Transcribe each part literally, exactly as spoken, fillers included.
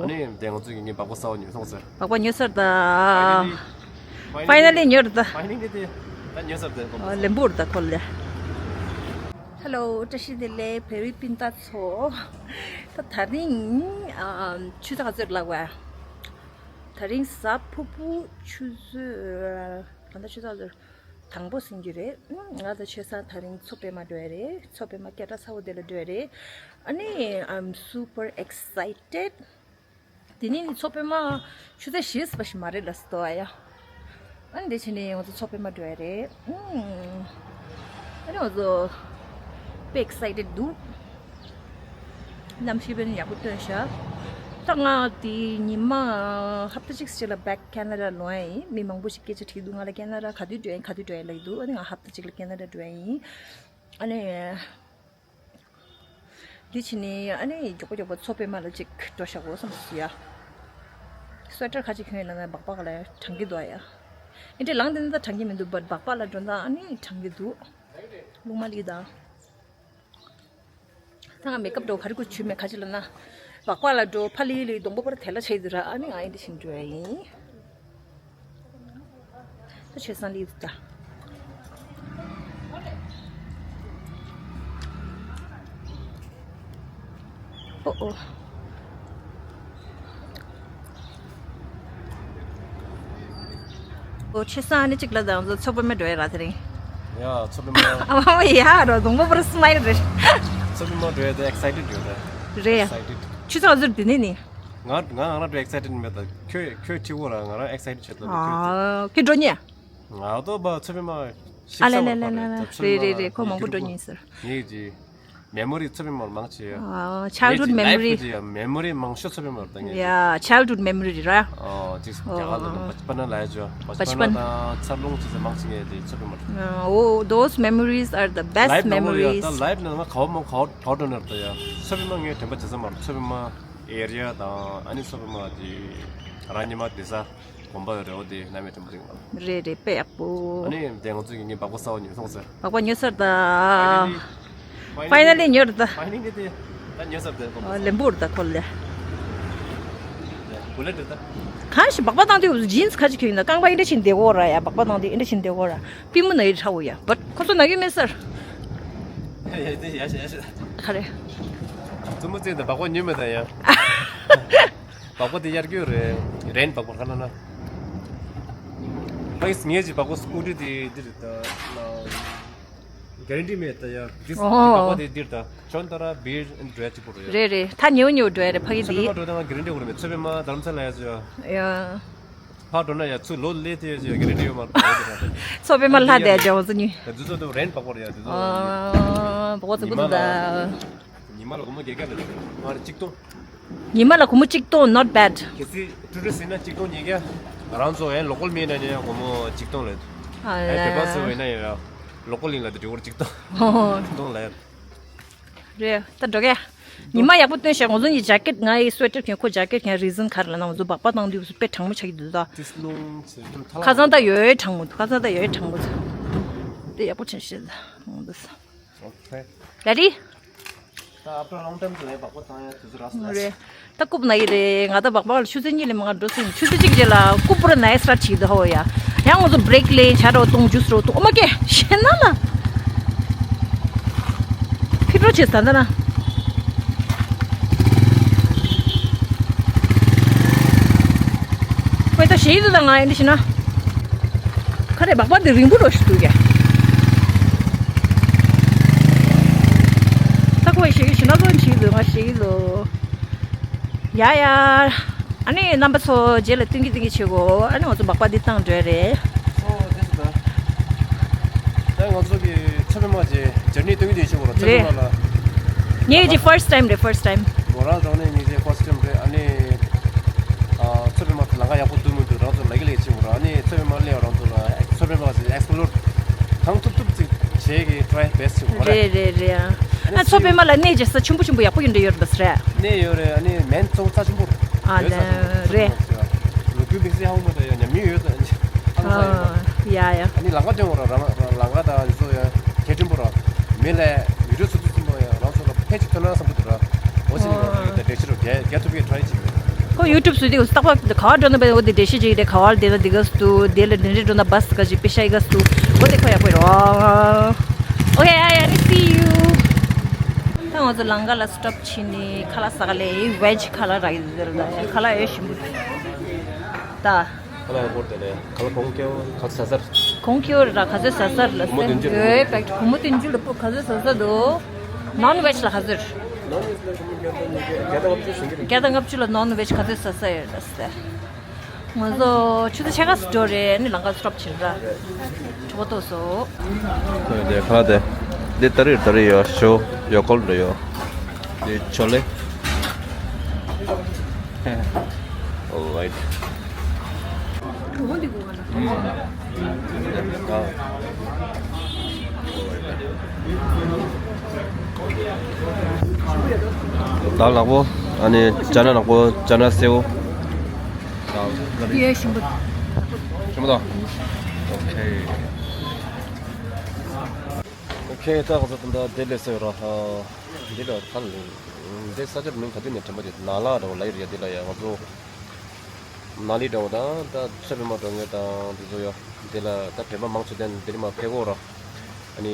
ཨ་ནི་དེ་ང་ཚོས་ཀྱི་ངའི་སྦག་སྦག་གསར་པ་ཉོས་སོང་ཟེར། སྦག་སྦག་ཉོས་ཚར་ད། ཕའི་ནལ་ལི་ཉོས་རེད་ད། ཕའི་ནལ་ལི་དེ་ད་ཉོས་ཚར་ད། ཨོ་ལེམ་བུར་ད་ཁོ་ལེ། ཧེ་ལོ། བཀྲ་ཤིས་བདེ་ལེགས་བོད་རིགས་སྤུན་ཟླ་ཚོ། ད་དེ་རིང་ཨ་ཆུ་ཚོད་ག་ཚོད་ལབ་དགོས། དེ་རིང་གཟའ་ཕུར་བུ་ཆུ་ཚོད་ག་འདྲ་ཆུ་ཚོད་ག་ཚོད་དང་པོ་ཟིན་གྱི་རེད། ང་དང་ཆོས་བཟང་དེ་རིང་མཚོ་པད་མ་འགྲོ་ཡ་རེད། མཚོ་པད་མ་སྐད་གྲགས་ཚ་བོ་དེ་ལ་འགྲོ་ཡ་རེད། ཨ་ནི་I'm super excited. དེ་ནས་མཚོ་པད་མ་ཆུ་ཚོད་བཞི་ཙམ་ཞིག་མ་རེད་ལ་སྟོ་ཨ་ཡ། ཨ་ནི་དེ་བྱས་ནས་ང་ཚོ་མཚོ་པད་མ་འགྲོ་ཡ་རེད། ཨུམ། ཨ་ནི་ང་ཚོ་དཔེ་excited་འདུག་གནམ་གཤིས་དཔེ་ཡག་པོ་སྟོན་ཤག་ད་ང་དེ་ཉི་མ་ཧབ་ཏ་གཅིག་ཅིག་ལ་back Canada་ལོག་ཡ་ཡིན། མི་མང་པོ་ཞིག་སྐད་ཆ་དྲིས་འདུག་ང་ལ་Canada་ག་དུས་འགྲོ་ཡིན་ག་དུས་འགྲོ་ཡིན་ལབ་ཀྱི་འདུག་ཨ་ནི་ང་ཧབ་ཏ་གཅིག་ལ་Canada་འགྲོ་ཡ་ཡིན། ཨ་ནི། འདི་ཕྱི་ནས་ཨ་ནི་མགྱོགས་པོ་མགྱོགས་པོ་མཚོ་པད་མ་ལ་ཅིག་འགྲོ་བཞག་གོ་བསམ་སོང་ཡ། སུ་ཝེ་ཊར་ཁ་ཅིག་གྱོན་ཡོད་ན་སྦག་སྦག་ལ་གྲང་གི་འདུག་ཡ། ཨེ་འདྲ་ལངས་དེ་ནི་ད་གྲང་གི་མི་འདུག but་སྦག་སྦག་ལ་འགྲོ་ན་ཨ་ནི་གྲང་གི་འདུག་རླུང་མ་ལི་ད། ད་ང་མེ་ཀབ་འགྲོ་ག་རེ་དགོས་བྱུས་མེད་ག་ཅི་ལ་ན། སྦག་སྦག་ལ་འགྲོ་ཕ་ལི་ལི་སྡོང་པོ་པར་དེ་ལ་ཆེ་འདུག་ར་ཨ་ནི་ང་ཨེ་འདྲ་ཞིག་འགྲོ་ཡ་ཡིན། ད་ཆོས་བཟང་ལི་ད། ཨོ་ཨོ། ཨོ་ཆོས་བཟང་ཨ་ནི་གཅིག་ལ་དང་མཚོ་པད་མ་འགྲོ་ཡ་ར་དེ་རིང་། ཡ་མཚོ་པད་མ། ཨ་མ་ཡ་ར་སྡོང་པོ་པར་སི་མའི་ལི་རེད། མཚོ་པད་མ་འགྲོ་ཡ་ད་excited་ཡོད་ད། རེད་ཡ། Excited། ཆུ་ཚོད་ག་ཚོད་དེ་ནས་ནི། ང་ང་ང་རང་འགྲོ་excited་མེད་ད། ཁྱོད་ཁྱོད་ཁྲིད་འོ་ར་ང་རང་excited་བྱེད་ད་ཁྱོད་ཨ་ཁྱོད་འགྲོ་ཉེ། ང་ཏོ་བ་ཚེ་བི་མ་ཤི་ཨ་ལེ་ལེ་ལེ་ལེ་ལེ་རེད་རེད་རེད། ཁོ་མང་པོ་འགྲོ་ཉེ་ཟེར། ངེད་ཀྱི་memory་ཚེ་བི་མ་མང་ཆེ་ཡ། ཨ་childhood memory་ཡ་memory་མང་ཤོས་ཚེ་བི་མ་རེད་ད་ངེད་ཀྱི། Yeah childhood memory་རེད་ར། ཨོ་ཅིག་རྒྱ་གར་ལ་བ་ཅི་པ་ན་ལ་ཡ་ཅོ་བ་ཅི་པ་ན་དང་འཚར་ལོངས་ཅི་ཟེར་མང་ཆེ་ངེད་ཀྱི་ཚེ་བི་མ་རེད། Oh those memories are the best memories. Life་ནང་ན་ག་བ་མ་ག་བ་ག་བ་འགྲོ་ནར་ད་ཡ་ཚེ་བི་མ་ངས་དྲན་པ་བྱེད་ས་མ་རེད། ཚེ་བི་མ་area་དང་ཨ་ནི་ཚེ་བི་མ་དེ་ར་ཉི་མ་དེ་ས། དགོན་པ་རེ་བ་དེ་ནམ་ཡང་དྲན་པ་རིང་མ། རེད་རེད་དཔེ་ཡག་པོ། ཨ་ནི་དེ་ང་ཚོས་ཀྱི་ངའི་སྦག་སྦག་གསར་པ་ཉོས་སོང་ཟེར། སྦག་སྦག་ཉོས་ཚར་ད། Finally་ཉོས་རེད་ད། Finally་དེ་ད་ཉོས་ཚར་དེ་དགོན་པ་ལེན་པོར་ད་ཁོ་ལེ། བུ་ལེ་དེ་ད། གང་ཞིག་སྦག་སྦག་བཏང་དུས་jeans་ཁ་ཅིག་གྱོན་ཡིན་ད་རྐང་པ་འདི་འདྲ་ཞིག་འདེགས་འོ་ར་ཡ། སྦག་སྦག་བཏང་དུས་འདི་འདྲ་ཞིག་འདེགས་འོ་ར། པུས་མོ་ན་ཡི་ཧྲ་འོ་ཡ། but་ཁོ་ཚོ་ན་ཡོད་མེད་ཟེར། ཡ་ཡ་ཡ་ཡ་ཡ། ག་རེ། བཙུན་མོ་བཙན་དུ་སྦག་སྦག་ཉོས་མེད་ད་ཡ། སྦག་སྦག་དེ་གཡར་རྒྱུ་རེད། རན་སྦག་སྦག་ཁ་ན་ན། ཕ་གིས་ངེད་ཀྱི་སྦག་སྦག་སི་ཀུ་ཊི་དེ་འདིར་ད་ལ། གེ་རན་ཊི་མེད་ད་ཡ། འདི་ཨོ། སྦག་སྦག་དེ་འདིར་ད་ཁྱོད་ད་ར་བིར་འགྲོ་ཡ་གཅིག་པོ་རེད་ཡ། རེད་རེད། ད་ཉེ་བོ་ཉེ་བོ་འགྲོ་ཡ་རེད་ཕ་གི་ཚོད་དེ། མ་འགྲོ་ད་ང་གེ་རན་ཊི་ཡོད་རེད་མེད། ཚོད་པས་མ་དྷ་རམ་ས་ལ་ཡ་ཚོད་ཡ། ཡ། ཕར་འགྲོ་ན་ཡ་ཚུར་ལོག་སླེབས་ཐུབ་ཡ་ཅིག་གེ་རན་ཊི་ཡོད་མ་རེད། ཚོད་པས་མ་ལྷ་དེ་ཡ་ཅག་འོ་ཚོ་གཉིས། ད་འདི་ཚོ་ད་རན་སྦག་སྦག་རེད་ཡ་འདི་ཚོ། ཨ། སྦག་སྦག་ཚོ་ཉི་མ་ཀུ་ལ། ད། ཉི་མ་ལ་སྒོར་མོ་བརྒྱད་བརྒྱ་ལ་ང་རེ་གཅིག་སྟོང་། ཉི་མ་ལ་སྒོར་མོ་གཅིག་སྟོང་not bad། གལ་སྲིད་ཊུ་རི་སི་ཡིན་ན་གཅིག་སྟོང་ཉིས་བརྒྱ། ང་རང་ཚོ་ཡང་ལོ་ཀལ་མི་ཡིན་ན་ཡང་སྒོར་མོ་གཅིག་སྟོང་ལ། ཨ་ཡང་བོད་པ་ཚོ་ཡིན་ན་ཡང་ལོ་ཀལ་ཡིན་ལ་དེ་འགྲོ་སྒོར་གཅིག་སྟོང་། ཨོ། གཅིག་སྟོང་ལ་ཡང་། རེད་ད་འགྲོ་གས། ཉི་མ་ཡག་པོ་སྟོན་ཤག་ང་ཚོ་གཉིས་ཇེ་ཀེཊ་ང་ཡི་སུ་ཝེ་ཊར་གྱོན་ཁོ་ཇེ་ཀེཊ་གྱོན་རི་ཛན་ག་རེ་ལབ་ན་ང་ཚོ་སྦག་སྦག་བཏང་དུས་སུ་དཔེ་གྲང་མོ་ཆགས་ཀྱི་འདུག་ད། ཁ་སང་ད་ཡོད་ཡོད་གྲང་མོ་འདུག་ཁ་སང་ད་ཡོད་ཡོད་གྲང་མོ་འདུག་དེ་ཡག་པོ་ཆེན་ཤེས་ད་ང་ཚོ། Ready? ད་after long time་དུ་ལས་སྦག་སྦག་བཏང་ཡ་དུས་ཚོད་རག་སོང་། རེད། ད་རྐུབ་ན་ཡི་རེད། ང་ད་སྦག་སྦག་ལ་ཆུ་ཚོད་གཉིས་ལས་མང་འགྲོ་སོང་། ཆུ་ཚོད་གཅིག་རྗེས་ལ་རྐུབ་པུ་ར་ན་ཡི་སི་ཊར་ཊི་བྱེད་དུ་ཧོ་ཡ། ཡང་ང་ཚོ་བྷི་རེག་ལེན་ཇ་རོ་བཏུང་ཇུས་རོ་བཏུང་ཨོ་མ་ཀེ་ཤེ་ན་ལ། ཕི་པྲོ་ཆེ་ས་ད་ན། ཁོས་ད་ཞེ་ཡི་དུ་ད་ང་ཡི་འདི་ཤི་ན། ཁ་རེ་སྦག་སྦག་འདི་རིང་པོ་རོ་ཞིག་འདུག་གས། ད་ཁོ་ཡི་ཞེ་གི་ཤི་ན་ཁོ་འཆི་འདུག་ང་ཞེ་གི་འདུག་ཡ་ཡ། ཨ་ནི་རྣམ་པ་ཚོ་རྗེས་ལ་སྟོན་གི་སྟོན་གི་བྱེད་གོ་ཨ་ནི་ང་ཚོ་སྦག་སྦག་འདི་བཏང་འགྲོ་རེད། ཨོ་དེ་སུ་ད། ད་ང་ཚོ་གི་ཚོ་པའི་མ་ཇེ་ཇར་ནི་སྟོན་གི་སྟོན་གི་བྱེད་གོ་ར་ཚོ་རེད། པའི་མ་ལ། ངའི་ཇི་first time་རེད་first time། མོ་རང་རང་ནས་ཉིན་རྗེས་ཁོ་སི་ཊིམ་རེད་ཨ་ནི། ཨ་ཚོ་པའི་མ་ལ་ང་ཡག་པོ་འདུག་མི་འདུག་རང་ཚོ་ལ་གི་ལས་བྱེད་གོ་ར་ཨ་ནི་ཚོ་པའི་མ་ལས་རང་ཚོ་ལ་ཚོ་པའི་མ་ཇེ་ཨེག་སི་པི་ལོར་གང་ཐུབ་ཐུབ་ཅིག་བྱེད་གི་try best་བྱེད་གོ་ར། རེད་རེད་རེད་ཨ། ཨ་ཚོ་པའི་མ་ལ་གནས་ཀྱི་ས་ཆེན་པོ་ཆེན་པོ་ཡག་པོ་ཡིན་འདྲ་ཡོད་རེད་པས་རེད། གནས་ཡོད་རེད་ཨ་ནི་མེན་གཙོ་བོ་རྩ་ཆེན་པོ་རེད། ཨ་ཡོད་ས་ཆེན་པོ་རེད། ལོ་རྒྱུས་དམིགས་བསལ་ཧ་གོ་མ་ད་ཡོད་ཉམས་མྱོང་ཡོད་ད་ཨ་ནི་ཧ་གོ་ས་ཡོད་པ། ཡ་ཡ། ཨ་ནི་ལམ་ཁ་སྟོན་གོ་ར་རང་རང་ལམ་ཁ་དང་ཨ་ནི་ཚོ་ཡ་ཁྱད་ཕྲན་པོ་ར་མི་ལ་བི་ཌི་ཡོ་བཟོ་དུས་ཙམ་པ་ཡ་རང་ཚོ་ལ་ཕན་ཅིག་ཐོན་ན་བསམ་གི་འདུག་ར། འོ་ཅི་ནི་ང་ཚོ་ཡོད་ད་འགྲེལ་བཤད་རོ་རྒྱ་རྒྱ་ཐུབ་ཀྱི་try་ཅིག་ཡོད། ཁོ་ཡུ་ཊུབ་བཟོས་དུས་སྟག་པ་ག་བར་འགྲོ་ན་པས། འོ་དེ་འགྲེལ་བཤད་ཅིག་རེད། ག་བར་བསྡད་ན་འདི་ག་སུ་དེ་ལ་འདི་འདྲ་འགྲོ་ན་བ་སི་ག་ཅིག་པེ་ཤ་ཡི་ག་སུ། འོ་དེ་ཁོ་ཡག་པོ་རེད། Okay, I, I see you. ད་ང་ཚོ་ལམ་ཁ་ལ་སི་ཊོབ་བྱས་ནས་ཁ་ལག་ཟ་ག་སླེབས། ཝེ་ཇི་ཁ་ལག་རག་ཡོད་ཟེར། ད་ཁ་ལག་ཡོད་ཞིམ་པོ་ད། ཁ་ལག་ཡག་པོ་རེད་དེ་ལས། ཁ་ལག་གོང་སྐྱོ་ག་ཚོད་ཟ་ས་རེད། གོང་སྐྱོ་རེད་ར། ག་ཚོད་ཟ་ས་རེད་ལ་སེམས་ཡོད་པ། བུ་མོ་བདུན་ཅུ་ལ་པོ་ག་ཚོད་ཟ་ས་འདུག་ནོན་ཝེ་ཇི་ལ་ག་ཚོད་རེད། ནོན་ཝེ་ཇི་ལ་ཁོ་མོ་བརྒྱ་དང་ལྔ་བཅུ་ཟིན་གྱི་རེད། བརྒྱ་དང་ལྔ་བཅུ་ལ་ནོན་ཝེ་ཇི་ག་ཚོད་ཟ་ས་ཡོད་ལ་སེམས། ང་ཚོ་ཆུ་ཚོད་ཕྱེད་ཀ་ཙམ་འགྲོ་རེད། ནི་ལམ་ཁ་སི་ཊོབ་བྱེད་ར། གྲོད་ཁོག་ལྟོགས་སོང་། ཁོས་དེ་ཁ་དེ། འདི་ཏ་རིག་ཏ་རིག་ཡོད། ཞོ་ཡོ་གོལ་འདྲ་ཡོད། འདི་ཆོ་ལེ། Alright. ད་ལག་པོ། ཨ་ནི་ཅ་ན་ནག་པོ། ཅ་ན་སེའུ། ཡོད་ཞིམ་པོ། ཞིམ་པོ་དང་། ཨོ་ཁེ། ཨོ་ཁེ། ད་ག་ཚོད་ད་ལྟ་དེ་ལས་སོ་ར། འདི་ལ་ཁ་ལ་འདི་ས་ཆ་མིང་ག་དུས་ནས་དྲན་པ་དེ་ན་ལ་ར་བ་ལ་ཡོད་རེད་ཡ། འདི་ལ་ཡ་ང་ཚོ་ན་ལི་འདྲ་བོ་དང་ད་ཚོད་པའི་མ་འགྲོ་ངེས་དང་འདི་ཚོ་ཡོད། འདི་ལ་ད་དྲན་པ་མང་ཆེ་ལྡན་འདི་རིགས་མ་ཕེ་གོ་ར། ཨ་ནི་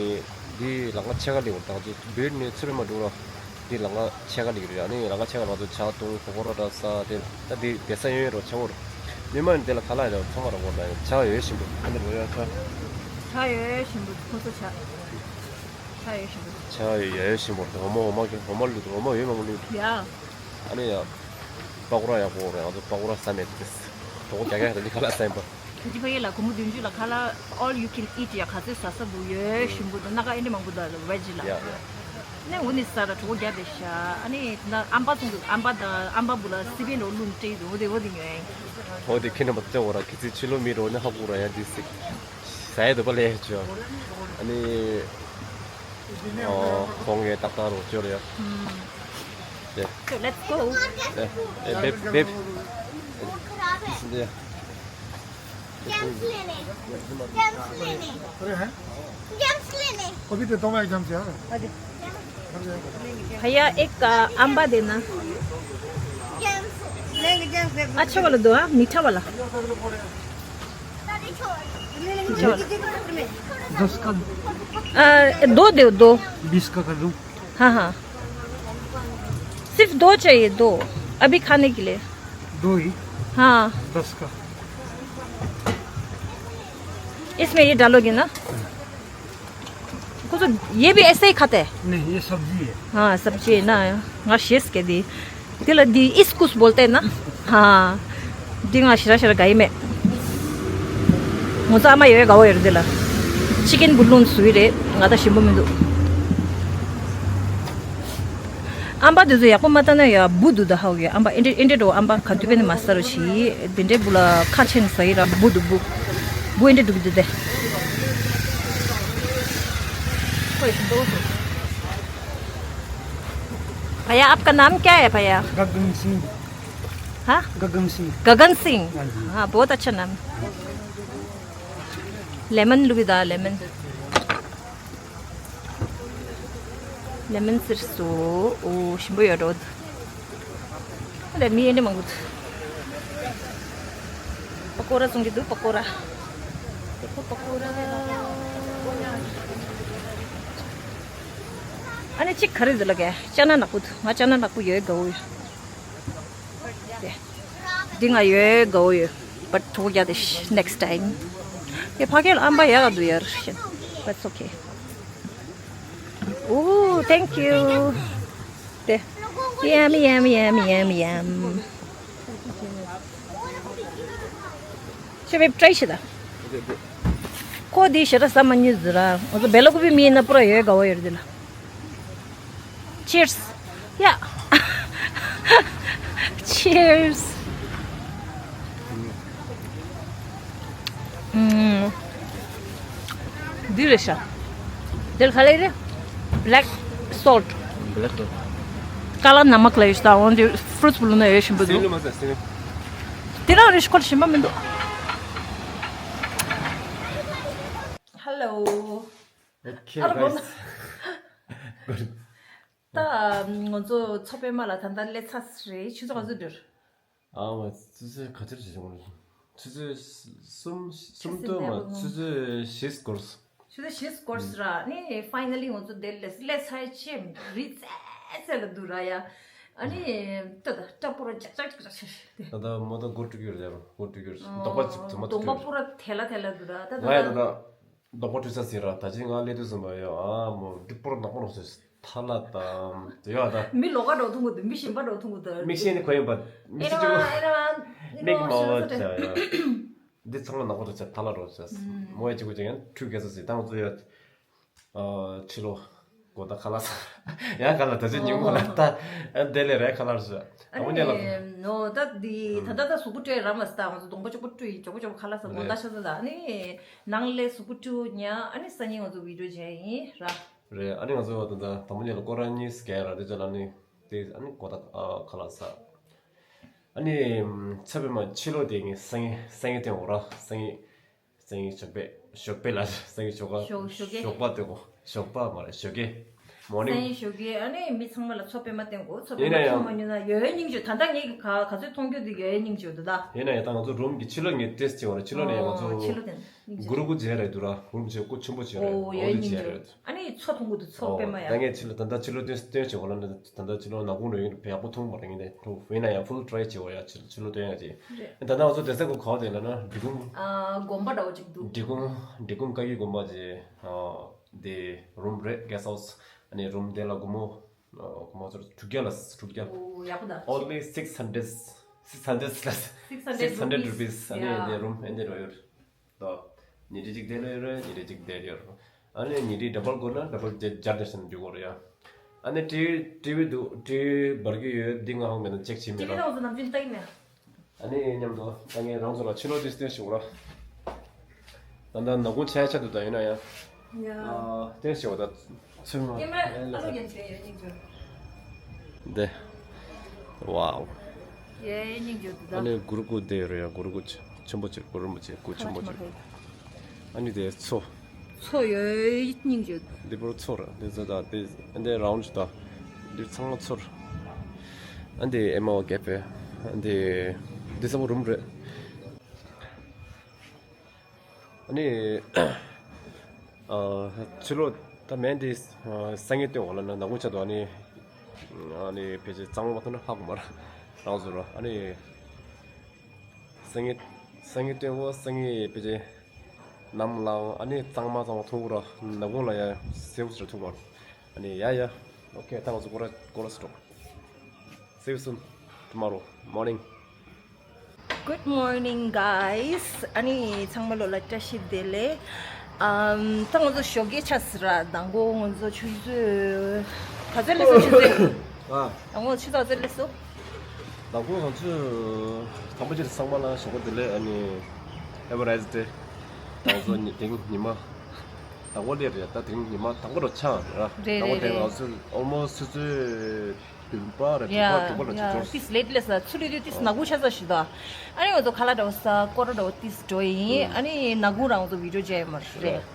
འདི་ལམ་ཁ་ཕྱེད་ཀ་ལི་བོ་ད་ང་ཚོ་བོད་ནས་ཚོད་པའི་མ་འགྲོ་ར། འདི་ལམ་ཁ་ཕྱེད་ཀ་ལི་རེད། ཨ་ནི་ལམ་ཁ་ཕྱེད་ཀ་ང་ཚོ་ཇ་བཏུང་པ་ཀོ་ར་འདྲ་ཟ་དེ། ད་འདི་བསྡད་ས་ཡོད་ཡོད་རོ་ཆེ་བོ་རོ། མི་མང་འདི་ལ་ཁ་ལག་ཡོད་ཚང་མ་རོ་བོ་ན་ཡོད། ཇ་ཡོད་ཞིམ་པོ། ཨ་འདི་རོ་ཡ་ཇ། ཇ་ཡོད་ཞིམ་པོ། ཁོ་ཚོ་ཇ། ཇ་ཡོད་ཞིམ་པོ། ཇ་ཡོད་ཡ་ཡོད་ཞིམ་པོ། འོ་མ་འོ་མ་གི་འོ་མ་བླུགས། འོ་མ་ཡོད་མ་མ་བླུགས། ཡ། ཨ་ནི་ཡ། པ་ཀོ་ར་ཡག་པོ་རེད། ང་ཚོ་པ་ཀོ་ར་ཟ་མེད་དེ། གྲོད་ཁོག་རྒྱགས་རྒྱགས་དེ་ནི་ཁ་ལག་ཟ་ཡིན་པ། ཁྱི་ཕ་ཡུལ་ལ་སྒོར་མོ་བདུན་ཅུ་ལ་ཁ་ལག་all you can eat ཡ་ག་ཚོད་ཟ་ས་འདུག་ཡོད་ཞིམ་པོ་འདུག་སྣ་ཁ་ཨེ་འདྲ་མང་པོ་འདུག་ཝེ་ཇི་ལ། ཡ་ཡ། ནས་འོ་ནི་ཟ་ར་གྲོད་ཁོག་རྒྱགས་བསྡད་ཤག་ཨ་ནི་ད་ཨམ་པ་བཙོང་འདུག་ཨམ་པ་དང་ཨམ་པ་བུ་ལ་སི་པན་འདྲ་བླུགས་སྤྲད་འདུག་འོ་དེ་འོ་དེ་ཉོས་ཡིན། འོ་དེ་ཁྱི་རྣམ་པ་ཚོ་འོ་ར་ཁྱི་ཚོའི་ཕྱི་ལོགས་མི་འགྲོ་ནི་ཧ་གོ་ར་ཡ་འདི་སི། ཟ་ཡ་འདོད་པ་ལས་ཡ་ཆོ། ཨ་ནི། ཨོ། ཁོང་གིས་ཏག་ཏག་རོགས་སྐྱོར་ཡ། ཨུམ། དེ། So let's go. ཨེ་ཨེ་བེབ་བེབ། This is the अभी तो दो बार एग्जाम दिया। भैया, एक, अ, आंबा देना। अच्छा वाला दो, हाँ, मीठा वाला। मीठा वाला। दस का। अ, दो दो, दो। बीस का कर दूं? हाँ, हाँ। सिर्फ दो चाहिए, दो। अभी खाने के लिए। दो ही? हाँ। दस का। इसमें ये डालोगे ना? कुछ ये भी ऐसे ही खाते हैं? नहीं, ये सब्जी है। हाँ, सब्जी है ना। हाँ, शेष के दी। दिल दी इसकुस बोलते हैं ना? हाँ। दी ང་ཞེ་དྲག་ཞེ་དྲག་དགའ་ཡི་མེད། ངོ་ཚ་མ་ཡོད་དགའ་བོ་ཡོད་རེད། འདི་ལ་ཅི་ཀན་བུ་ལོན་སུའི་རེད། ང་ད་ཞིམ་པོ་མི་འདུག་ཨམ་པ་དེ་ཚོ་ཡག་པོ་མ་བཏང་ན་ཡ་འབུ་འདུག་ད་ཧའོ་གི་ཨམ་པ་ཨེ་འདྲེ་ཨེ་འདྲེ་འགྲོ། ཨམ་པ་ག་དུས་པས་ནི་མ་ཟ་རོ་ཞི། དེ་འདྲའི་འབུ་ལ་ཁ་ཆེན་ཟ་ཡི་ར་འབུ་འདུག་འབུ། འབུ་ཨེ་འདྲེ་འགྲོ་གི་འདུག་དེ། ཁོས་ཞིམ་པོ། भैया, आपका नाम क्या है भैया? गगन सिंह। हाँ? गगन सिंह। गगन सिंह। हाँ जी। हाँ, बहुत अच्छा नाम। लेमन लुबिदा लेमन। ལེ་མོན་སིར་སོ། འོ་ཞིམ་པོ་ཡོད་འགྲོ། ཨ་ལས་མི་ཨེ་འདྲ་མང་པོ་འདུག་པ་ཀོ་ར་བཙོང་གི་འདུག་པ་ཀོ་ར། པ་ཀོ་ར། ཨ་ནི་གཅིག་ག་རེ་འདུག་ལ་གས། ཅ་ན་ནག་པོ་འདུག་ང་ཅ་ན་ནག་པོ་ཡོད་དགའ་བོ་ཡོད། དེ། འདི་ང་ཡོད་དགའ་བོ་ཡོད། But ཐོག་རྒྱ་དེ་next time. དེ་ཕ་གི་ལ་ཨམ་པ་ཡག་ག་འདུག་ཡར་ཤན། That's okay. Oh, thank you. དེ། Yum, yum, yum, yum, yum. ཁྱོད་བེབ་ཊའི་བྱེད་ད། ཁོ་དེའི་ཞེ་དྲག་ཟ་མ་ཉན་ཟེར་ར། ང་ཚོ་བེ་ལ་ཀུ་པི་མི་ཡིན་ན་པུ་ར་ཡོད་དགའ་བོ་ཡོད་རེད་དེ་ལ། Cheers. Yeah. Cheers. ཨུམ། འདི་རེད་ཤག་འདིར་ག་ལེ་རེད། Black salt. Black salt. ཀ་ལ་ན་མ་ཀ་ལ་ཡོད་ཤག་འོན་ཏེ་ཕུ་རུ་ཊི་བུ་ལོན་ན་ཡོད་བཞིན་པོ་འདུག་སེ་ལུ་མ་ཟ་སེ་ལུ། དེ་རང་རེད་ཤག་ཁོ་ལ་ཞིམ་པ་མི་འདུག Hello. Okay, ཨ་རོ་guys. ད་ང་ཚོ་མཚོ་པད་མ་ལ་ད་ལྟ་སླེབས་ཚར་རེད། ཆུ་ཚོད་ག་ཚོད་འགྲོ། ཨ་མ་ཆུ་ཚོད་ག་ཚོད་བྱེད་བྱུང་། ཆུ་ཚོད་གསུམ་གསུམ་སྟོན་མ་ཆུ་ཚོད་བཞི་སྐོར། ཆུ་ཚོད་བཞི་སྐོར་ར་ནི་finally ང་ཚོ་དེར་སླེབས་སླེབས་ཚར་ཆེ་རི་ཙེ་ཙེ་ལ་འདུག་ར་ཡ། ཨ་ནི་ཏོ་ད་སྐྲ་པོ་ར་ཅག་ཅག་ཅག་ཅག་ད་ད་མོ་ད་སྒོ་དཀྲུག་ཡོད་རེད་ཡ། སྒོ་དཀྲུག་ཡོད་རེད། ལྡོག་པ་ཅིག་དུ་མ་ལྡོག་པ་པོ་ར་ཐལ་ལ་ཐལ་ལ་འདུག་ར་ད་ང་ཡ་ད་ད་ད། ལྡོག་པ་བཀྲུས་ཚར་ཟིན་ར། ད་ཅི་ང་སླེབས་དུས་ཙམ་པ་ཡོད་ཨ་མོ་འབྲི་སྤོར་ནག་པོ་ནོག་ཟེར། ཐ་ལ་དང་དེ་ཡོད་ཨ་ད། མི་ལོག་ག་འགྲོ་ཐུང་གུ་འདུག་མི་གཞན་པ་འགྲོ་ཐུང་གུ་འདུག་མི་ཤེས་ནི་ཁོ་ཡིན་པ། མི་ཤེས་ཅི་གོ་མིག་མ་བ་ཆ་ཡ། འདི་ཚང་མ་ནག་པོ་འགྲོ་ཆ་ཐ་ལ་འགྲོ་ཆ། མོ་ཡ་ཅི་གོ་ཅི་ཡང་ཁྲུས་གས་ས་ཟིན་ད་ང་ཚོ་ཡོད། ཕྱི་ལོགས་གོ་ད་ཁ་ལག་ཟ། ཡང་ཁ་ལག་ད་ཅི་ཉིན་མོ་ལ་ད་དེ་ལས་རེད་ཁ་ལག་ཟ། ཨ་ནི་ནོ་ད་འདི་ད་ད་ད་གཟུགས་པོ་བཀྲུས་ར་མ་ཟ་ད་ང་ཚོ་གདོང་པ་ཅོག་པོ་བཀྲུས་ཅོག་པོ་ཅོག་པོ་ཁ་ལག་ཟ་གོ་ད་ཤ་ཟ་ད་ཨ་ནི། ནང་ལས་གཟུགས་པོ་བཀྲུས་ཉ་ཨ་ནི་སང་ཉིན་ང་ཚོ་བི་ཌིའོ་མཇལ་ཡིན་ར། རེད། ཨ་ནི་ང་ཚོ་ད་ད་དང་པོ་ཉིད་ལ་སྐོར་ར་གཉིས་བརྒལ་ར་དེ་ཚོ་ལ་ནི་དེ་ཨ་ནི་གོ་ད་ཁ་ལག་ཟ། ཨ་ནི་ཚེ་བའི་མ་ཕྱི་ལོགས་དེ་ངས་སང་ཉིན་སང་ཉིན་སྟོན་འོ་ར་སང་ཉིན། སང་ཉིན་ཞོགས་པ་ཞོགས་པ་ལ་སང་ཉིན་ཞོགས་ཀ་ཞོགས་ཞོགས་ཀས་ཞོགས་པ་དེ་གོ་ཞོགས་པ་མ་རེད་ཞོགས་ཀས། མོར་ནིང་། སང་ཉིན་ཞོགས་ཀས་ཨ་ནི་མི་ཚང་མ་ལ་མཚོ་པད་མ་བསྟན་དགོས། མཚོ་པད་མ་ཡིན་ན་ཡང་མཐོང་མ་མྱོང་ན་ཡོད་ཡོད་སྙིང་རྗེ། ད་ལྟ་ངས་ག་ག་ཚོད་མཐོང་རྒྱུ་འདུག་ཡོད་ཡོད་སྙིང་རྗེ་འདུག་ད། ཡིན་ན་ཡང་ད་ང་ཚོ་རུམ་གྱི་ཕྱི་ལོགས་ངས་ཊེ་སི་ཊི་བྱེད་པ་རེད། ཕྱི་ལོགས་ནས་ང་ཨོ་ཕྱི་ལོགས་དེ་སྙིང་རྗེ། གུ་རུ་གུ་མཇལ་རེད་འདུག་ར། གུ་རུ་གུ་མཇལ་སྐུ་ཆེན་པོ་བྱེད་རེད། ཨོ་ཡོད་ཡོད་ཡོད་སྙིང་རྗེ་རེད། ཨ་ནི་མཚོ་མཐོང་གི་འདུག་མཚོ་ཨོ་པད་མ་ད་ཡ། ངས་ཕྱི་ལོགས་ད་ལྟ་ཕྱི་ལོགས་ཊེ་སི་ཊི་བྱེད་པ་ལ་ད་ལྟ་ཕྱི་ལོགས་ནག་ཁུང་རེད་ཡིན་ཡག་པོ་མཐོང་མ་རེད། ངས་ནས་ཡིན་ན་ཡང་ཕུལ་ཊི་རའི་བྱེད་པ་ཡ་ཕྱི་ལོགས་ཊེ་སི་ཊི་བྱེད། རེད། ད་ལྟ་ང་ཚོ་བསྡད་ས་གོ་ག་བ་དེ་ལ་ན་འབྲི་གུང་། ཨ་དགོན་པ་འདྲ་བོ་ཅིག་འདུག་འབྲི་གུང་འབྲི་གུང་བཀའ་བརྒྱུད་དགོན་པ་ཅིག་ཨ་དེ་རུམ་རེད། གེ་སི་ཊི་ཧའུ་སི། ཨ་ནི་རུམ་དེ་ལ་སྒོར་མོ་ཨ་སྒོར་མོ་ཚོར་དྲུག་བརྒྱ་ལ་དྲུག་བརྒྱ། ཨོ་ཡག་པོ་ད། Only six hundred, six hundred ལ། Six hundred rupees. Six hundred rupees. ཨ་ནི་དེ་རུམ་ཨེ་འདི་རོ་ཡོད། ད་ཉིན་རེ་གཅིག་དེ་ལ་ཡོད་རེད། ཉིན་རེ་གཅིག་དེ་ལ་ཡོད་རེད། ཨ་ནི་ཉིན་རེ་ཌབ་བལ་དགོས་ན་ཌབ་བལ་བརྒྱ་བརྒྱ་དེ་བཞིན་འཇུག་དགོས་རེད་ཡ། ཨ་ནི་ཊི་ཝི་ཊི་ཝི་འདུག་ཊི་ཝི་འབར་གྱི་ཡོད། འདི་ང་ཧང་མེད་ན་ཅེག་བྱེད་མེད་ར། ཊི་ཝི་ནང་སོ་ནམ་རྒྱུན་ལྟ་གི་མེད། ཨ་ནི་མཉམ་དུ་ད་ངས་རང་ཚོ་ལ་ཕྱི་ལོགས་དེ་སྟོན་ཞིག་ར། ད་ལྟ་ནག་ཁུང་ཆ་ཆ་འདུག་ད་ཡིན་ན་ཡང་། ཡ། ཨ་སྟོན་ཞིག་བ་ད། ཚུལ་མ། ཀེ་མ་ར་ཨ་ལོ་ཡན་ཆད་ཡ་སྙིང་རྗེ། འདི། ཝའོ། ཡ་སྙིང་རྗེ་འདུག་ད། ཨ་ནི་གུ་རུ་སྐུ་དེ་རེད་ཡ། གུ་རུ་སྐུ་ཆེན་པོ་ཅིག་གུ་རུ་རིན་པོ་ཆེ་སྐུ་ཆེན་པོ་ཅིག་ཨ་ནི་དེ་མཚོ། མཚོ་ཡོད་སྙིང་རྗེ། འདི་བོར་མཚོ་ར། འདི་ཚོ་ད་འདི་འདི་རའུན་ཌི་ད། འདི་ཚང་མ་མཚོ་ར། ཨ་འདི་ཨེ་མ་ཝ་ཀེ་ཕེ། ཨ་འདི་འདི་ཚང་མ་རུམ་རེད། ཨ་ནི་ཨ་ཕྱི་ལོགས་ད་མེན་དེ་ཨ་སང་ཉིན་སྟོན་འོ་ལ་ན་ནག་ཁུང་ཆ་དུ་ཨ་ནི་ཨ་ནི་ཕལ་ཆེར་གཙང་མ་མ་ཐོན་ན་ཧ་གོ་མ་ར་རང་བཟོ་ར། ཨ་ནི་སང་ཉིན་སང་ཉིན་སྟོན་འོ་སང་ཉིན་ཕལ་ཆེར་ནམ་ལངས་ཨ་ནི་གཙང་མ་གཙང་མ་མཐོང་གི་ར། ནག་ཁུང་ལ་ཡ་སེའུ་ཟེར་མཐོང་གི་ར། ཨ་ནི་ཡ་ཡ། ཨོ་ཁེ། ད་ང་ཚོ་སྐོར་ར་སྐོར་ར་སི་ཊོབ། See you soon tomorrow morning. Good morning, guys. ཨ་ནི་ཚང་མ་ལོ་ལ་བཀྲ་ཤིས་བདེ་ལེགས། ཨམ། ད་ང་ཚོ་ཞོགས་ཀས་ཆགས་སི་ར། དང་པོ་ང་ཚོ་ཆུ་ཚོད་ག་ཚོད་སླེབས་སོང་། ཆུ་ཚོད། ཨ། དང་པོ་ཆུ་ཚོད་ག་ཚོད་སླེབས་སོང་། དང་པོ་ང་ཚོ་དང་པོ་ཅིག་ཚང་མ་ལ་ཞོགས་པ་བདེ་ལེགས། ཨ་ནི་Have a nice day. དང་པོ་ཉི་དེང་ཉི་མ་དང་པོ་སླེབས་རེད། ད་དེང་ཉི་མ་དང་པོ་རུ་ཆགས་ར། རེད་དང་པོ་རེད་དེང་རེད། ང་ཚོ་almost ཆུ་ཚོད་བདུན་པ་རེད། དྲུག་པ་དྲུག་པ་ལ་ཆུ་ཚོད། ཏིས་ལེ་ཊི་ལེ་ས་ཚུར་ལུས་དུས་ཏིས་ནག་ཁུང་ཆ་ས་ཞིག་ད། ཨ་ནི་ང་ཚོ་ཁ་ལག་འདྲ་བོ་ས་སྐོར་ར་འདྲ་བོ་ཏིས་འགྲོ་ཡིན། ཨ་ནི་ནག་ཁུང་རང་ཚོ་བི་ཌིའོ་མཇལ་ཡོད་མ་རེད།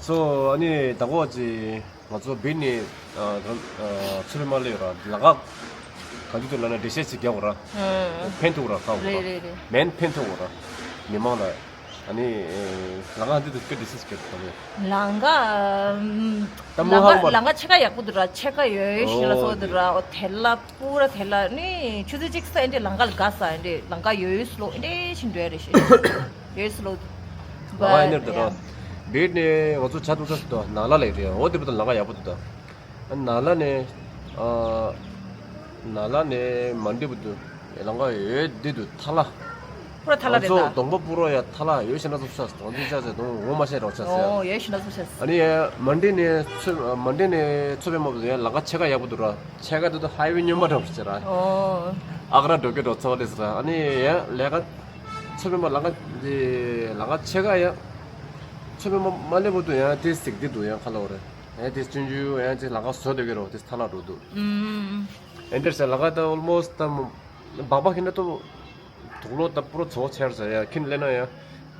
སོ་ཨ་ནི་དང་པོ་ཅི་ང་ཚོ་བིད་ནས་ཨ་ཨ་ཚུར་མ་སླེབས་ར་ལམ་ཁ་ག་འདི་དུ་ལ་ན་འགྲེལ་བཤད་ཅིག་རྒྱག་དགོས་ར། ཕན་ཐོགས་ར་ཁ་དགོས་ར། རེད་རེད་རེད། མེན་ཕན་ཐོགས་དགོས་ར། མི་མང་ལ། ཨ་ནི་ལམ་ཁ་འདི་དུ་སྐད་འདི་སིས་སྐད་དུ་ལམ་ཁ། ད་མོ་ལམ་ཁ་ཧང་མ་ལམ་ཁ་ཕྱེད་ཀ་ཡག་པོ་འདུག་ར། ཕྱེད་ཀ་ཡོད་ཤི་ལ་སོ་འདུག་ར། ཨོ་དེ་ལ་པུ་ར་དེ་ལ་ནི་ཆུ་ཚོད་གཅིག་ས་ཨེ་འདྲ་ལམ་ཁ་ལ་དགའ་ས་ཨེ་འདྲ་ལམ་ཁ་ཡོད་སི་ལོ་ཨེ་འདྲ་ཕྱིན་འགྲོ་ཡ་རེད་ཤི། ཡོད་སི་ལོ། ལམ་ཁ་ཨེ་འདྲ་འདུག་ར། བིད་ནས་ང་ཚོ་ཇ་འཐུང་ས་ཞིག་འདུག་ནཱ་ལ་ལ་ཡོད་རེད། འོ་དེ་བུ་དང་ལམ་ཁ་ཡག་པོ་འདུག་ད། ནཱ་ལ་ནས་ཨ་ནཱ་ལ་ནས་མན་ཌི་བར་དུ་ལམ་ཁ་ཡོད་འདི་འདུག་ཐ་ལ། པུ་ར་ཐ་ལ་རེད་ད། ང་ཚོ་གདོང་པ་པུ་ར་ཡ་ཐ་ལ་ཡོད་ཤི་ན་ཚོ་ཤ་གདོང་འདི་ཤ་ཟེར་གདོང་འོ་མ་ཤ་རོགས་ཤ་ཟེར། ཨོ་ཡོད་ཤི་ན་ཚོ་ཤ་ཟེར། ཨ་ནི་ཡ་མན་ཌི་ནས་ཚོ་མན་ཌི་ནས་ཚོ་བའི་མ་བུ་ཡ་ལམ་ཁ་ཕྱེད་ཀ་ཡག་པོ་འདུག་ར། ཕྱེད་ཀ་འདི་དུ་ཧའི་ཝེ་སྨྱོན་མ་འདྲ་བོ་ཟེར་ར། ཨོ། ཨག་ར་འགྲོ་གི་འགྲོ་ཚོ་ལེ་ཟེར་ར། ཨ་ནི་ཡ་ལས་ཀ་ཚོ་བའི་མ་ལམ་ཁ་འདི་ལམ་ཁ་ཕྱེད་ཀ་ཡ་ཚོ་བའི་མ་མ་སླེབས་བར་དུ་ཡ་དེ་ཟིག་འདི་འདུག་ཡ་ཁ་ལོ་རེད། ཡང་དེ་སྤྱོད་འཇུག་ཡང་དེ་ལམ་ཁ་བཟོ་སྡོད་ཀྱི་རོ་དེ་ཐ་ལ་འགྲོ་འདུག་ཨེ་འདྲ་ཟེར་ལམ་ཁ་ད་ཨོལ་མོ་སི་ཊི་ད་སྦག་སྦག་ཁྱེར་ན་ཏོ་དུག་ལོག་ད་པུ་རོ་ཚོ་ཆེར་ཟེར་ཡ་ཁྱེར་སླེབས་ན་ཡང་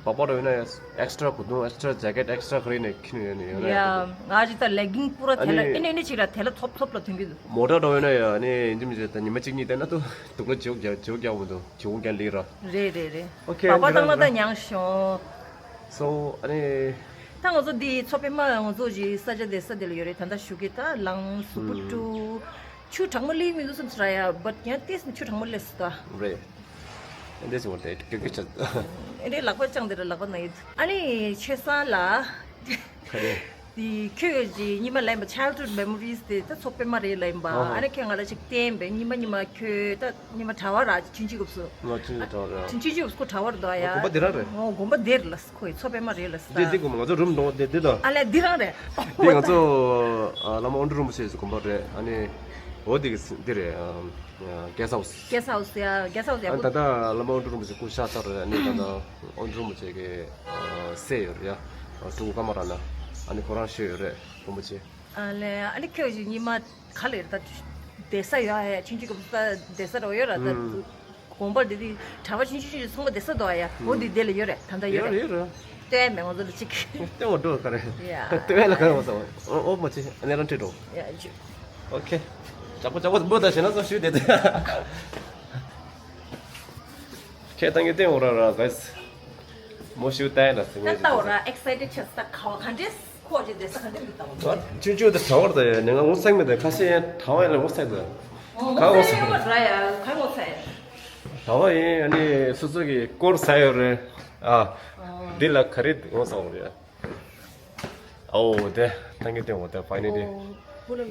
པགས་པ་འདྲ་ཡོད་ན་ཡང་extra གོས་ཐུང་extra jacket extra ག་རེ་ནས་ཁྱེར་ནས་ཡོད་ནས་ཡོད་ན་ཡ། ཡ། ང་ཅི་ད་legging པུ་ར་ཨ་ཐལ་ལ་ནི་ཨེ་ནས་ཨེ་ནས་ཅིག་ར་ཐལ་ལ་ཐོབ་ཐོབ་ལ་ཐོན་གི་འདུག་མོ་ཊ་འདྲ་ཡོད་ན་ཡ་ཨ་ནི་ཡིན་གཅིག་མིན་གཅིག་ད་ཉི་མ་གཅིག་གཉིས་བསྡད་ན་ཏུ་སྡུག་ལ་བྱེད་དགོས་བྱེད་དགོས་མི་འདུག་གྱོང་གུན་ལེགས་ར། རེད་རེད་རེད། ཨོ་ཁེ། པགས་པ་བཏང་ན་ད་མྱངས་ཤོག So ཨ་ནི། ད་ང་ཚོ་འདི་མཚོ་པདྨ་ང་ཚོ་ཞིག་ས་ཆ་དེ་ས་དེ་ལ་ཡོད་རེད། ད་ལྟ་ཞུ་གི་ད་ལངས་སུ་པུ་ཀྲུ། ཆུ་གྲང་མོ་སླེབས་མི་འདུག་བསམ་ས་ར་ཡ། བཊ་ཡང་ཏིས་ནི་ཆུ་གྲང་མོ་སླེབས་སུ་ད། རེད། འདི་ཟེར་བ་དེ་ཀི་ཀི་ཆ། ཨེ་རེད་ལག་པ་བཅངས་དེ་རེད་ལག་པ་ན་ཡོད། ཨ་ནི་ཆོས་སང་ལ། ག་རེ། དེ་ཁྱོད་ཀྱི་ཉི་མ་ལ་ཡིན་པ་childhood memories དེ་ད་མཚོ་པདྨ་རེད་ལ་ཡིན་པ། ཨ་ཧ། ཨ་ནི་ཁྱོད་ང་ལ་ཅིག་བསྟན་པས་ཉི་མ་ཉི་མ་ཁྱོད་ད་ཉི་མ་གྲྭ་བ་ར་ཆུན་ཆི་གུབ་སུ། ང་ཆུན་ཆི་གྲྭ་བ་ར། ཆུན་ཆི་གུབ་སུ་ཁོ་གྲྭ་བར་འདུག་ཡ། དགོན་པ་དེ་རང་རེད། ཨོ་དགོན་པ་དེར་ལ་ཁོ་ཡི་མཚོ་པདྨ་རེད་ལ་ས། འདི་འདི་དགོན་པ་ང་ཚོ་རུམ་འགྲོ་འདི་འདི་དང་། ཨ་ལས་འདི་རང་རེད། འདི་ང་ཚོ་ཨ་བླ་མ་དབོན་སྤྲུལ་རིན་པོ་ཆེ་ཡི་དགོན་པ་རེད། ཨ་ནི་འོ་འདི་གི་འདི་རེད། ཨ་guest house། guest house ཡ་guest house ཡ། ཨ་ད་ལྟ་བླ་མ་དབོན་སྤྲུལ་རིན་པོ་ཆེ་སྐུ་གཤེགས་ཚར་རེད། ཨ་ནི་ད་ལྟ་དབོན་སྤྲུལ་རིན་པོ་ཆེ་གི་ཨ་སྲས་ཡོད་རེད་ཡ། ཨ་སྤྲུལ་སྐུ་ཀ་མ་ར་ན། ཨ་ནི་ཁོ་རང་ཤི་ཡོད་རེད་རིན་པོ་ཆེ། ཨ་ལས་ཨ་ནི་ཁྱོད་ཀྱི་ཉི་མ་ག་ལེར་ད་བསྡད་ས་ཡོད་ཨ་ཡ། ཆུན་ཆི་གི་བསྡད་ས་རོ་ཡོད་ར་ད། དགོན་པ་འདི་དེ་གྲྭ་པ་ཆུང་ཆུང་ཆུང་ཚང་མ་བསྡད་ས་འདུག་ཨ་ཡ། འོ་འདི་དེ་ལ་ཡོད་རེད། ད་ལྟ་ཡོད་ཡོད་རེད་རེད་ཡོད་རེད། ལྟོས་མེད་ང་ཚོ་ལ་ཅིག་ལྟོས་འོ་འགྲོ་ག་རེ། ཡ། ལྟོས་ལ་ག་རེ་འོ་སོང་འོ་འོ་མ་ཅི་ཨ་ནེ་རང་ཁྲིད་འགྲོ། ཡ་ཅི། ཨོ་ཁེ། ཇག་པོ་ཇག་པོ་འབོད་ད་བྱས་ན་སོ་ཞུས་དེ་དེ། ཁྱེད་ད་ངས་ལྟོས་འོ་ར་ར་གས། མོ་ཞུ་ལྟ་ཡ་ལ་སེ་ད་ངས་ལྟ་འོ་ར་excited ཆགས་ད་ག་བ་ག་འདྲས། ཁོ་ཅི་བསྡད་ས་ག་འདྲ་མི་ལྟ་བ། ཆུང་ཆུང་དེ་གྲྭ་བར་དང་ཡ་ནི་ང་ངོ་ཚ་གི་མེད་དེ་ཁ་ཤས་ཡང་གྲྭ་བ་ཡ་ལ་ངོ་ཚ་གི་འདུག་ང་ཁ་ངོ་ངོ་ཚ་ཚ་གི་མེད་མ་ར་ཡ་ག་ངོ་ཚ་ཡ། གྲྭ་བ་ཡིན་ཨ་ནི་སོ་སོ་གི་སྐོར་ཟ་ཡོད་རེད་ཨ། འདི་ལ་ག་རེ་ངོ་ཚ་བ་རེད་ཨ། ཨོ་དེ་ཐང་གི་སྟེང་འོ་དེ་ཕ་ནི་དེ་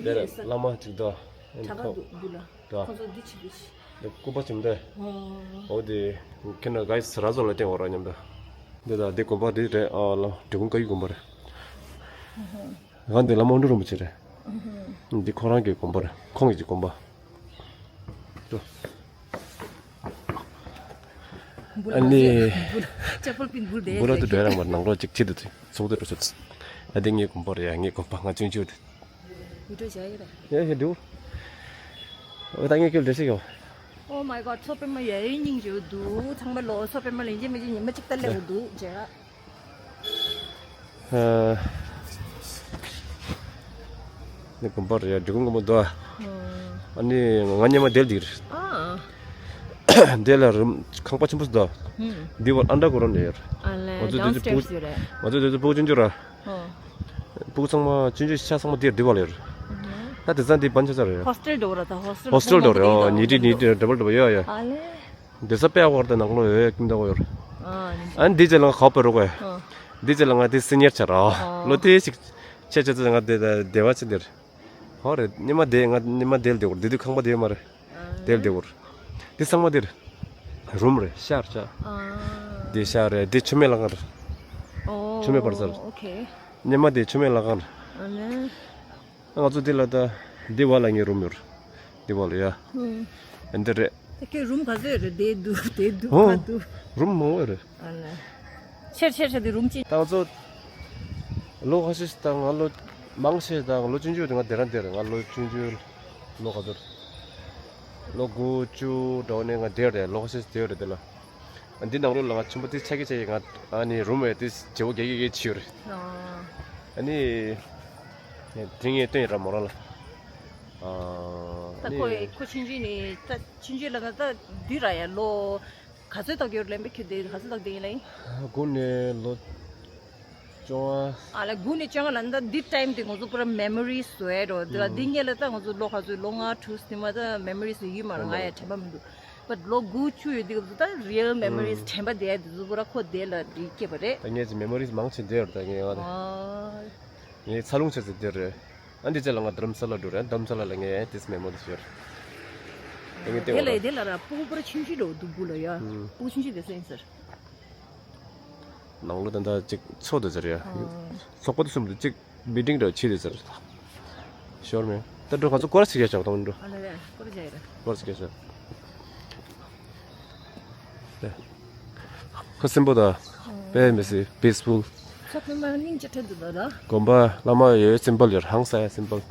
དེ་ལ་བླ་མ་ཅིག་འདུག་གྲྭ་པ་འདུག་འདུག་ལ། ཁོ་ཚོ་འདི་ཆི་འདི་ཆི། འདི་སྐུ་པར་ཅིག་འདི། ཨོ་དེ་ཁྱེད་ན་ག་ས་ར་བཟོ་ལ་བསྟན་འོ་ར་མཉམ་དུ། འདི་དང་འདི་དགོན་པ་འདི་རེད་ཨ་ལ་འབྲི་གུང་བཀའ་བརྒྱུད་དགོན་པ་རེད། ང་འདི་བླ་མ་དབོན་སྤྲུལ་རིན་པོ་ཆེ་རེད། འདི་ཁོ་རང་གི་དགོན་པ་རེད་ཁོང་གི་ཅིག་དགོན་པ། ཨ་ནི། ཅ་པལ་པིན་བུ་ལ་དུ་འདྲ་རང་མར་ནང་ལོགས་ཅིག་ཁྱེད་དུ་ཚོགས་དུ་འགྲོ་ཆོད། ཨ་འདི་ངའི་དགོན་པ་རེད་ཡ་ངའི་དགོན་པ་ང་ཆུང་ཆུང་དུ། ཡུ་ཊུབ་བྱ་ཡི་རེད། ཡ་ཡ་འདུག་ཨོ་ད་ངས་ཁྱོད་འདྲི་ཤེས་ཡོང་། Oh my god མཚོ་པདྨ་ཡ་ཡི་སྙིང་རྗེ་འདུག་ཚང་མ་ལོ་མཚོ་པདྨ་ལ་ཡིན་གཅིག་མིན་གཅིག་ཉི་མ་གཅིག་ལྟ་སླེབས་འདུག་བྱས། ཨ་ནི་དགོན་པ་རེད་ཡ་འབྲི་གུང་དགོན་པ་འདུག་ཨ་ནི་ང་སྔོན་མ་དེར་འདུག་ཨ། དེ་ལ་རུམ་ཁང་པ་ཆེན་པོ་ཞིག་འདུག་འདི་བར་ཨན་ཌར་གྷ་རའུན་ཌ་ཡོད། ཨ་ལས། ང་ཚོ་དེ་ཚོ་downstairs ཕྲུ་གུ་ཡོད་རེད། ང་ཚོ་དེ་ཚོ་ཕྲུ་གུ་ཆུང་ཆུང་ར། ཨོ། ཕྲུ་གུ་ཚང་མ་ཆུང་ཆུང་ཤ་ཚང་མ་དེར་འདི་བ་ལེར། ད་དེ་ཚང་འདི་བན་ཆ་ཚ་རེད། ཧོ་སི་ཊེལ་འགྲོ་བ་ར་ད་ཧོ་སི་ཊེལ། ཧོ་སི་ཊེལ་འགྲོ་རེད། ཨོ་ཉི་ཁྲི་ཉི་ཁྲི་ཌབ་ལ་ཌབ་ལ་ཡོད་ཡོད། ཨ་ལེ། དེ་ས་པེ་ཨ་བར་དེ་ནང་ལོ་ཡོད་ཡོད་ཀིམ་ད་གོ་ཡོད། ཨ་ནི་འདི་ཅེ་ལ་ང་ཁའོ་པེ་རོ་གོ་ཡ། ཨོ། འདི་ཅེ་ལ་ང་དེ་སི་ནི་ཡར་ཆ་ར། ཨོ། ལོ་དེ་ཞིག་ཆེ་ཆེ་ཚོ་ང་དེ་དེ་བ་ཆེ་འདིར། ཧོ་རེད་ཉི་མ་དེ་ང་ཉི་མ་དེལ་དེ་གོར་དེ་དུས་ཁང་པ་དེ་མ་རེད། དེལ་དེ་གོར། དེ་ཚང་མ་དེར། རུམ་རེད་ཤར་ཆ། ཨ། དེ་ཤར་རེད་དེ་ཆུ་མེད་ལ་ཁང་རེད། ཨོ། ཆུ་མེད་བར་ས་རེད། ཨོ་ཁེ། ཉི་མ་དེ་ཆུ་མེད་ལ་ཁང་རེད། ཨ་ནི། ང་ཚོ་དེ་ལ་ད་དེ་བ་ལ་ངའི་རུམ་ཡོད་རེད། དེ་བ་ལ་ཡ། ཨ་འདི་རེད། ད་ཁྱོད་རུམ་ག་ཚོད་རེད་དེ་འདུག་དེ་འདུག་ཨོ། ག་འདུག་རུམ་མང་བོ་རེད། ཨ་ནི། ཆེར་ཆེར་ཆེར་དེ་རུམ་ཅི། ད་ང་ཚོ། ལོ་ཁ་ཤས་ཤིག་དང་ང་ལོ། མང་ཆེ་དང་ལོ་ཆུང་ཆུང་དེ་ང་དེ་རང་དེར་ང་ལོ་ཆུང་ཆུང་། ལོ་ག་ཚོད། ལོ་དགུ་བཅུ་འདྲ་བོ་ནས་ང་དེར་རེད་ལོ་ཁ་ཤས་ཤིག་དེར་རེད་དེ་ལ། འདི་ནང་ལོགས་ལ་ང་ཆེན་པོ་དེ་ཆ་གི་ཆ་གི་ང་ཨ་ནི་རུམ་བས་དེ་བྱེད་པོ་གེ་གེ་གེ་བྱིའུ་རེད། ཨ་ནི། དེ་ངས་སྟོན་ཡིན་ར་མོ་རང་ལ། ཨ་ད་ནི་ཁོ་ཁོ་ཆུང་ཆུང་ནས་ད་ཆུང་ཆུང་ལ་ན་ད་འདི་ར་ཡ་ལོ། ག་ཚོད་ཐོག་གི་ལེན་པའི་ཁྱོད་དེ་ག་ཚོད་ཐོག་དེ་ཡིན་ལ་ཡིན། དགུ་ནས་ལོ་བཅོ་ལྔ། ཨ་ལ་དགུ་ནས་བཅོ་ལྔ་ལ་འདི་འདི་ཊའིམ་དེ་ང་ཚོ་པུ་ར་མེ་མོ་རིས་བཟོ་ཡ་རོ་འདི་ལ་འདི་སྔོན་ལ་ད་ང་ཚོ་ལོ་ག་ཚོད་ལོ་ལྔ་དྲུག་ཙམ་མ་ད་མེ་མོ་རིས་ཡོད་མ་རེད། ང་ཡ་དྲན་པ་མི་འདུག་བཊ་ལོ་དགུ་བཅུ་ཡོད་དུས་སྐབས་སུ་ད་རི་ཡལ་མེ་མོ་རིས་དྲན་པ་དེ་ཡ་དེ་ཚོ་པུ་ར་ཁོ་དེ་ལ་འདི་སྐྱེས་པ་རེད། ད་ངས་ཀྱི་མེ་མོ་རིས་མང་ཆེ་དེ་ཡོད་རེད་ད་ངས་ཡོད་རེད། ངའི་འཚར་ལོངས་བྱས་ཚེ་འདིར་རེད། ཨ་འདི་ཚེ་ལ་ང་དྷ་རམ་ས་ལ་འགྲོ་རེད། དྷ་རམ་ས་ལ་ལ་ངས་དེ་སྨན་མོ་འདི་ཤོར། ཨ་ངས་ལྟེ་བ་དེ་ལ་ར། དེ་ལ་ར་སྤུ་གུ་པར་ཆུང་ཆུང་འགྲོ་འདུག་བུ་ལ་ཡ། ཨུམ། སྤུ་གུ་ཆུང་ཆུང་དེ་སེང་ཟེར། ནང་ལོ་ད་ལྟ་ཅིག་ཚོགས་འདུག་ཟེར་ཡ། ཨ། ཚོགས་པ་དེ་གསུམ་དུ་ཅིག་མི་ཊིང་འདྲ་བྱེད་དེ་ཟེར། ཤོར་མེད། ད་འགྲོ་ང་ཚོ་སྐོར་ཞིག་རྒྱག་ཆོག་དང་འགྲོ། ཨ་ལ་རེད་སྐོར་རྒྱག་ཡ་རེད། སྐོར་ཞིག་རྒྱག་ཆོག་ཁ་སིམ་པོ་ད། དཔེ་མི་སྲིད་པིས་ཕུལ། ཁ་སིམ་པོ་སྙིང་རྗེ་ཁྲོད་དུ་ད་ད། དགོན་པ་བླ་མ་ཡོད་སིམ་པལ་ཡོད་ཧང་སང་ཡ་སིམ་པལ།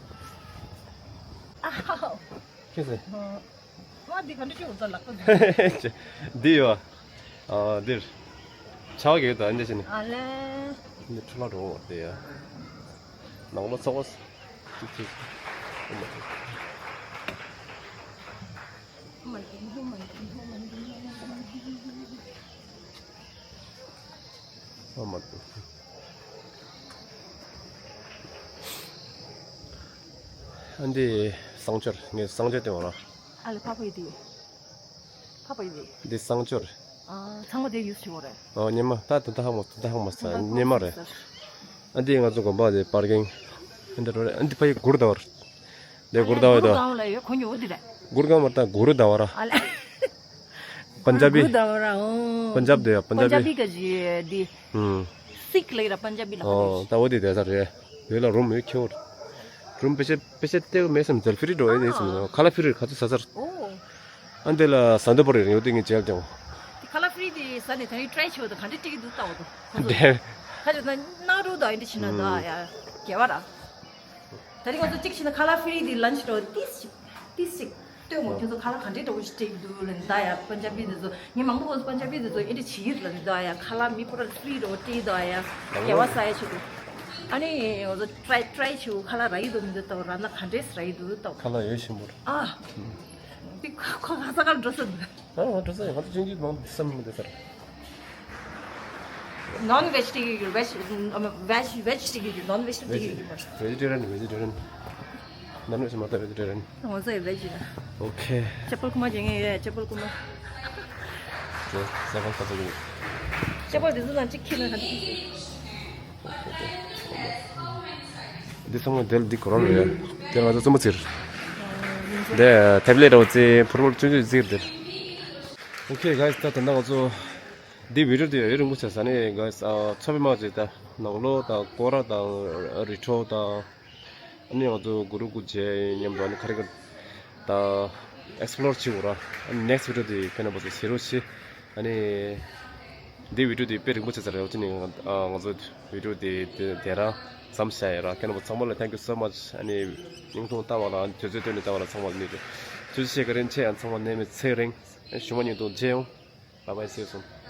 ཨའོ། ཁྱེད་ཚེ། ཨ་འདི་ག་འདྲ་ཅིག་འུ་ཚ་ལག་པ་འདི། འདི་ཡོད། ཨ་འདིར། ཆ་བ་གེ་ད་འདི་ཅི་ནི། ཨ་ལེ། འདི་འཕྲོ་ལ་འགྲོ་བ་དེ་ཡ། ནང་ལོ་ཚོགས་པ། ཏི་ཏི། ཨ་མ། ཨ་འདི་གསང་སྤྱོད། ངས་གསང་སྤྱོད་དེ་འོང་ལ། ཨ་ལེ་ཕ་ཕ་ཡི་དེ། ཕ་ཕ་ཡི་དེ། འདི་གསང་སྤྱོད། ཨ། ཚང་མ་དེ་ཡུས་བྱེད་དགོས་རེད། ཨོ་ཉི་མ་ད་ད་ད་ཧང་མ་ད་ཧང་མ་ས་ཉི་མ་རེད། ཨ་འདི་ང་ཚོ་དགོན་པ་དེ་པར་ཀིང་། ཨ་འདི་རོ་རེད། ཨ་འདི་ཕ་ཡི་གུར་དང་བར། འདི་གུར་དང་བར་ད། གུར་གང་ལ་ཡོད་ཁོ་ཉོ་འོ་དེ་རེད། གུར་གང་མ་ད་གུར་དང་བར། ཨ་ལེ། པན་ཇ་བི། གུར་དང་བར་ཨོ། པན་ཇབ་དེ་ཡ་པན་ཇ་བི། པན་ཇ་བི་ག་ཇི་དེ། ཧུམ། སིག་ལེགས་ར་པན་ཇ་བི་ལ་ཨོ་ད་འོ་དེ་དེ་ས་རེད། ཡོད་ལ་རུམ་ཡོད་ཁྱེར། རུམ་པེ་ཤེ་པེ་ཤེ་ཏེ་མེ་སམ་ཛལ་ཕི་རི་འགྲོ་ཡོད་དེ་སམ་ཁ་ལ་ཕི་རི་ཁ་ཚུ་ས་སར། ཨོ། ཨ་འདི་ལ་ཟ་འདོད་པོ་རེད་ཡོད་དེ་ངས་མཇལ་ཀྱང་། དེ་ཁ་ལ་ཕི་རི་དེ་ཟ་ནས་ད་ནི་ཊ་རའི་བྱེད་དོ་ག་འདྲ་སྤྲད་ཀྱི་འདུག་ལྟ་འོ་དོ། ཁོ་ཚོ་དེ། ཁ་ཅིག་ན་ནག་རུ་དང་ཨེ་འདྲ་བྱེད་ན་ད་ཡ་དགེ་བ་ར། ད་རིང་ང་ཚོ་གཅིག་བྱེད་ན་ཁ་ལ་ཕི་རི་དེ་ལན་ཆི་འགྲོ་ཏིས་ཅིག་ཏིས་ཅིག་ལྟོས་མོ་ཁྱོད་ཚོ་ཁ་ལ་ག་འདྲ་འགྲོ་སྤྲད་ཀྱི་འདུག་ལན་ད་ཡ་པན་ཇ་བི་དེ་ཚོ་ངས་མང་པོ་ང་ཚོ་པན་ཇ་བི་དེ་ཚོ་ཨེ་འདྲ་བྱེད་ཀྱི་ལན་ད་ཡ་ཁ་ལ་མི་པོ་ར་ཕི་རི་འགྲོ་སྤྲད་ད་ཡ་དགེ་བ་ས་ཡ་ཆེད་དུ། ཨ་ནི་ང་ཚོ་ཊ་རའི་ཊ་རའི་བྱེད་ཁ་ལ་ར་ཡི་འདུག་མི་འདུག་ལྟ་ར་ན་ག་འདྲས་ར་ཡི་འདུག་ལྟ། ཁ་ལ་ཡོད་ཤིང་པོར། ཨ། དེ་ཁོ་ཁོ་ག་ས་གར་འགྲོ་ས་འདུག་ཨ་ང་འགྲོ་ས་ཡོད་ང་ཚོ་ཅུང་ཅུང་མང་བསམ་མི་འདུག་ཟེར། ནོན་ཝེཇ་སྤྲད་ཀྱི་ཡོད། ཝེཇ་ཝེཇ་ཝེཇ་སྤྲད་ཀྱི་ཡོད། ནོན་ཝེཇ་སྤྲད་ཀྱི་ཡོད་མ་རེད། ཝེ་ཇི་ཊེ་རི་ཡན་ཝེ་ཇི་ཊེ་རི་ཡན། ནོན་ཝེཇ་མ་གཏོགས་ཝེ་ཇི་ཊེ་རི་ཡན། ང་ཚོ་ཡི་ཝེཇ་ཡིན། ཨོ་ཁེ། ཅ་པལ་ཁུ་མ་བྱེད་ངེས་ཡོད། ཅ་པལ་ཁུ་མ། ཅེ་ས་ཁང་ཁ་ཚ་གི། ཅ་པལ་དེ་ཚོ་ནང་གཅིག་ཁྱེར་ན་ག་འདྲ་ཞིག་འདི་ཚང་མ་དེ་ལ་འདི་གོ་རང་རེད། དེ་ང་ཚོ་རྩོམ་པ་ཚིར། དེ་ཐེབ་ལེ་རོ་ཚེ་ཕུར་བུར་ཆུང་ཆུང་ཚིར་དེ། ཨོ་ཁེ་གྷའི་སི། ད་ད་ལྟ་ང་ཚོ་འདི་བི་ཌི་ཡོ་དེ་ཡོད་རིང་པོ་ཆགས་ས་ནས་གྷའི་སི། ཨ་ཚོ་པའི་མ་ཅེ་ད་ནང་ལོ་དང་སྐོར་ར་དང་རི་ཁྲོད་དང་། ཨ་ནི་ང་ཚོ་གུ་རུ་གུ་རྗེ་མཉམ་དུ་ཨ་ནི་ཁ་རི་ཁ་ད་ཨེག་སི་པི་ལོར་བྱེད་དགོས་ར། ཨ་ནི་ནེག་སི་ཊི་བི་ཌི་ཡོ་དེ་ཁྱེད་རྣམ་པ་ཚོ་གཟིགས་རོགས་བྱེད། ཨ་ནི་འདི་བི་ཌི་ཡོ་དེ་དཔེ་རིང་པོ་ཆགས་ཚར་རེད། འོ་དེ་ནི་ང་ང་ཚོ་བི་ཌི་ཡོ་དེ་དེ་དེ་རང་མཚམས་བཞག་ཡོད་ར། ཁྱེད་རྣམ་པ་ཚང་མ་ལ་thank you so much། ཨ་ནི་སྙིང་ཐུང་ལྟ་བ་ལ་དུས་ཚོད་བཏོན་ནས་ལྟ་བ་ལ་ཚང་མ་ལ་ནི་ཐུགས་རྗེ་ཆེ་ག་རེ་ཆེ། ཨ་ཚང་མ་ནད་མེད་ཚེ་རིང་། ཨ་ཞུ་མ་ཉིན་དུ་མཇལ་ཡོང་། Bye bye, see you soon།